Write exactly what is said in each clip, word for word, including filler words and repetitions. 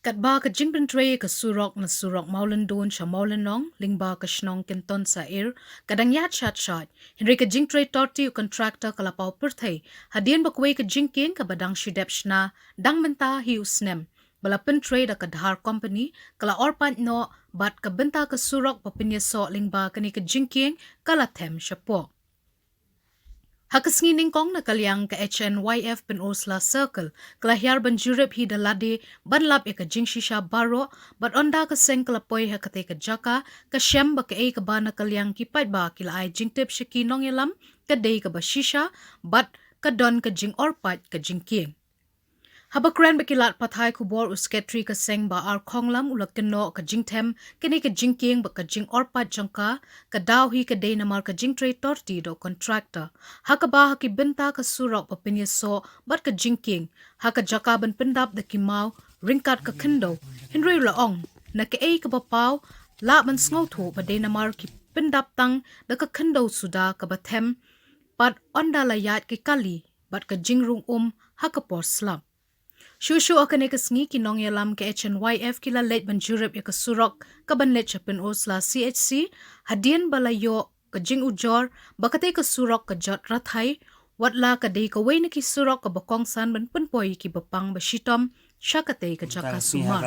Katba ka jingpyntrei ka surok na surok Mawlyndon sha Mawlynnong lyngba ka shnong Kynton Sair ka dang ïaid shat shat, hynrei ka jingtrei torti u kontraktor ka la paw pyrthei hadien ba kawei ka jingkieng kaba dang shu dep shna dang mynta hi u snem ba la pyntrei da ka Dhar Company ka la orpait noh, bad ka bynta ka surok ba pynïasoh lyngba kane ka jingkieng ka la them shapoh. Ha ka sngi nyngkong na ka liang ka H N Y F Pynursla Circle ka la hiar ban jurip hi da lade ban lap ïa ka jingshisha baroh, bad ynda ka seng ka la poi ha katei ka jaka, ka shem ba kaei kaba na ka liang ki paidbah ki la ai jingtip sha ki nongïalam ka dei kaba shisha, bad ka don ka jingorpait ka jingkieng. Haba kren bad ki lad pathai khubor, u sekretari ka seng Bah R Khonglam u la kynnoh ka jingthem kane ka jingkieng bad ka jingorpait jong ka, ka daw hi ka dei namar ka jingtrei torti da u kontraktor. Ha kaba ha ki bynta ka surok ba pynïasoh bad ka jingkieng ha ka jaka ban pyndap da ki maw ryngkat ka khyndew, hynrei u la ong na kaei kaba paw lah ban sngewthuh ba dei namar ki pyndap tang da ka khyndew suda kaba them, bad ynda la ïaid ki kali bad ka jingrung um ha ka por slap. Shuh shuh ha kane ka sngi ki nongïalam ka H N Y F ki la leit ban jurip ïa ka surok kaban leit sha Pynursla C H C hadien ba la ïoh ka jingujor ba katei ka surok ka jot rathai, watla ka dei kawei na ki surok kaba kongsan ban pynpoi ïa ki bapang ba shitom sha katei ka jaka sumar.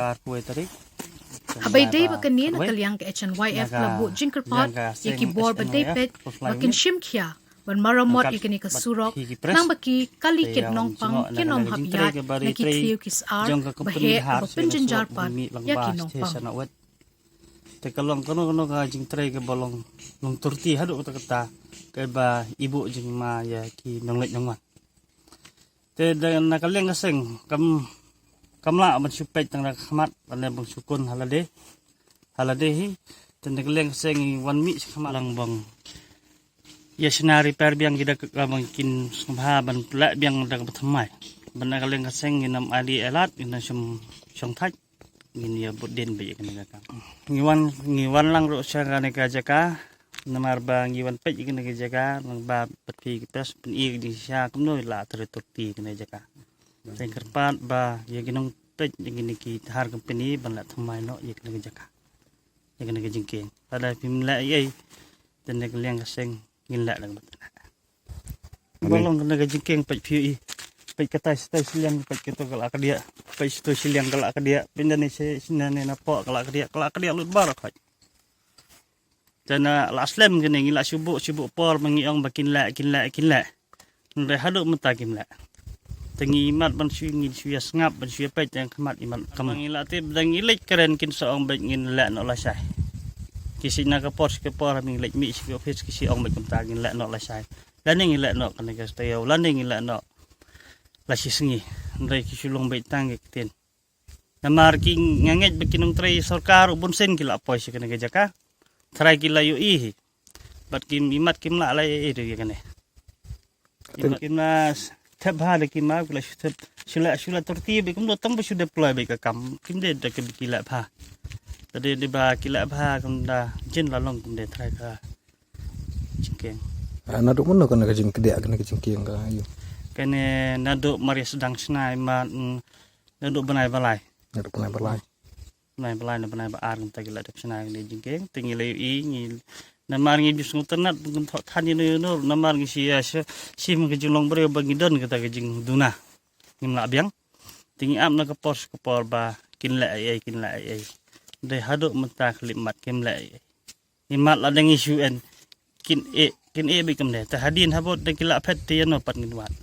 Haba ïadei bad kane, na ka liang ka H N Y F ka la buh jingkyrpad ïa ki bor ba dei peit ba kin shim khia ban maramot ïa kane ka surok, khnang ba ki kali kit nongpang kin ym hap ïaid na ki thliew ki syar ba heh kaba pynjynjar pat ïa ki nongpang. Te ka long kano kano ka jingtrei kaba long, long torti haduh katta katta, kaba i buh jingma ïa ki nongleit nongwan. Te da na ka liang ka seng kam, kam lah ban shu peit tang da ka khmat, ban leh ban shu kun ha lade, ha lade hi. Te na ka liang ka seng ngi wan mih sha khmat lang ban ïa shna repair biang ki da ka, ka ban kin sngewbha ban leh biang da kaba thymmai. Ban na ka liang ka seng ngin ym ai die ai lad, ngin ym shong, shong thait, ngin ïa bud dien beit ïa kane ka kam. Ngi wan, ngi wan lang ruh sha kane ka jaka namar ba ngi wan peit ïa kane ka jaka, lang ba pat phi ki press pyn-i ka jingshisha kumno la trei torti ïa kane ka jaka. Te kyrpad ba ïa ki nongpeit ïa kine ki Dhar Company ban leh thymmai noh ïa kane ka jaka, ïa kane ka jingkieng. Lada phim leh ei ei, te na ka liang ka seng ngin leh da kaba tynnat. Ba long kane ka jingkieng, peit phi ïohi, peit katai shatai shiliang, peit kato ka la kdiah, peit shatai shiliang ka la kdiah, peit nane sha, sha nane napoh ka la kdiah, ka la kdiah lut baroh khoit. Te na la slem kane, ngi la shu buh, shu buh por ba ngi ong ba kin leh, kin leh, kin leh. Hynrei haduh mynta kim leh. Te ngi mat ban shu, ngi shu ïa sngap, ban shu ïa peit tang khmat, i mat kam. Ngi la tip, da ngi leit kren kin sa ong beit ngin leh noh lashai. Ki shu na ka por sha ka por, ngi leit mih sha ki office ki shu ong beit kumta ngin leh noh lashai. Lane ngi leh noh kane ka style, lane ngi leh noh la shi sngi. Hynrei ki shu long beit tang ki ktien. Namar ki, nga ngeit ba ki nongtrei sorkar u bun sien ki la poi sha kane ka jaka. Tharai ki la ïohi hi. Bad kim, i mat kim lah leh ei ei ruh ïa kane. Kim, kim la thep bha da ki ma, ki la shu thep, shu la, shu la torti beit kumno tang ba shu deploy beit ka kam. Kim dei da ki, ki leh bha. Te dei, dei ba ki leh bha kumta jin la long kumta tharai ka jingkieng. Ah, naduh mynno kane ka jingkdiah, kane ka jingkieng ka ïoh? Kane naduh mar ïa sdang shna i mat, mm, naduh bnai ba lai. Naduh bnai ba lai. Bnai ba lai ne bnai ba ar kumta ki la dep shna kane ka jingkieng. Te ngi la ïohi, ngi namar ngi ju sngewtynnat ba ngin thoh than ïano ïano, namar ngi shu ïa shu shim ka jinglong briew ba ngi don kata ka jingduna. Ngim lah biang. Te ngi ap na ka por sha ka por ba kin leh ei ei, kin leh ei ei. Dei haduh mynta khlem mat kim leh ei ei. Ngi mat la dang ïa shu en. Kin eh, kin eh beit kumne. Te hadien haba dang ki la phet te ïano pat ngin wad.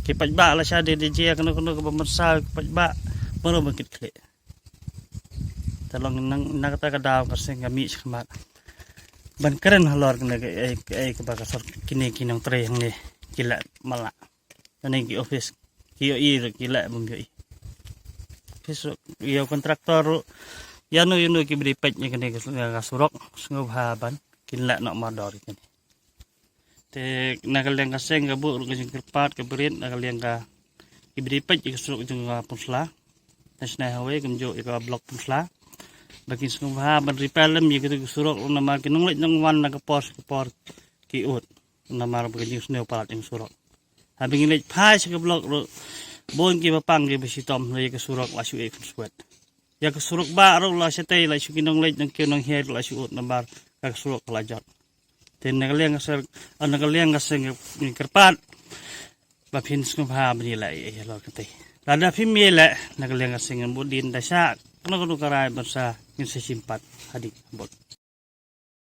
Ki paidbah la sha dei dei jia kano kano kaba mynsaw ki paidbah. Mano ban kit khlieh. Te long na, na kata ka daw ka seng ka mih sha khmat ban kren halor kane kaei kaei kaba ka sor kine ki nongtrei hangne ki leh malah. Kane ki office ki ïohi ruh ki leh bym ïohi. Office ruh ïa u kontraktor ruh ïano ïano kiba dei peit ïa kane ka surok sngewbha ban kin leh noh mardor ïa kane. Te na ka liang ka seng ka buh ruh ka jingkyrpad ka barit na ka liang ka kiba dei peit ïa ka surok jong ka Pynursla. Te shna hawei kumjuh ïa ka block Pynursla ba kin sngewbha ban repair lem ïa kito ki surok ruh namar ki nongleit nongwan na ka por sha ka por ki ud namar ba ka jingsniew palat ïa ka surok. Haba ngi leit phai sha ka block ruh Bun ki ba pang ki ba shitom la ïa ka surok la shu ïa ka surok ba ruh la shatei la shu ki nongleit nongkiew nonghiar la shu ut namar ka surok la jot. Te na ka liang ka seng, na ka liang ka seng ngi kyrpad ba phin sngewbha ban ïaleh ïa lor kata. Lada phim ïaleh na ka liang ka seng ngan bud dien da sha kano kano ka rai ban sa ngin sa shim pat hadien bud.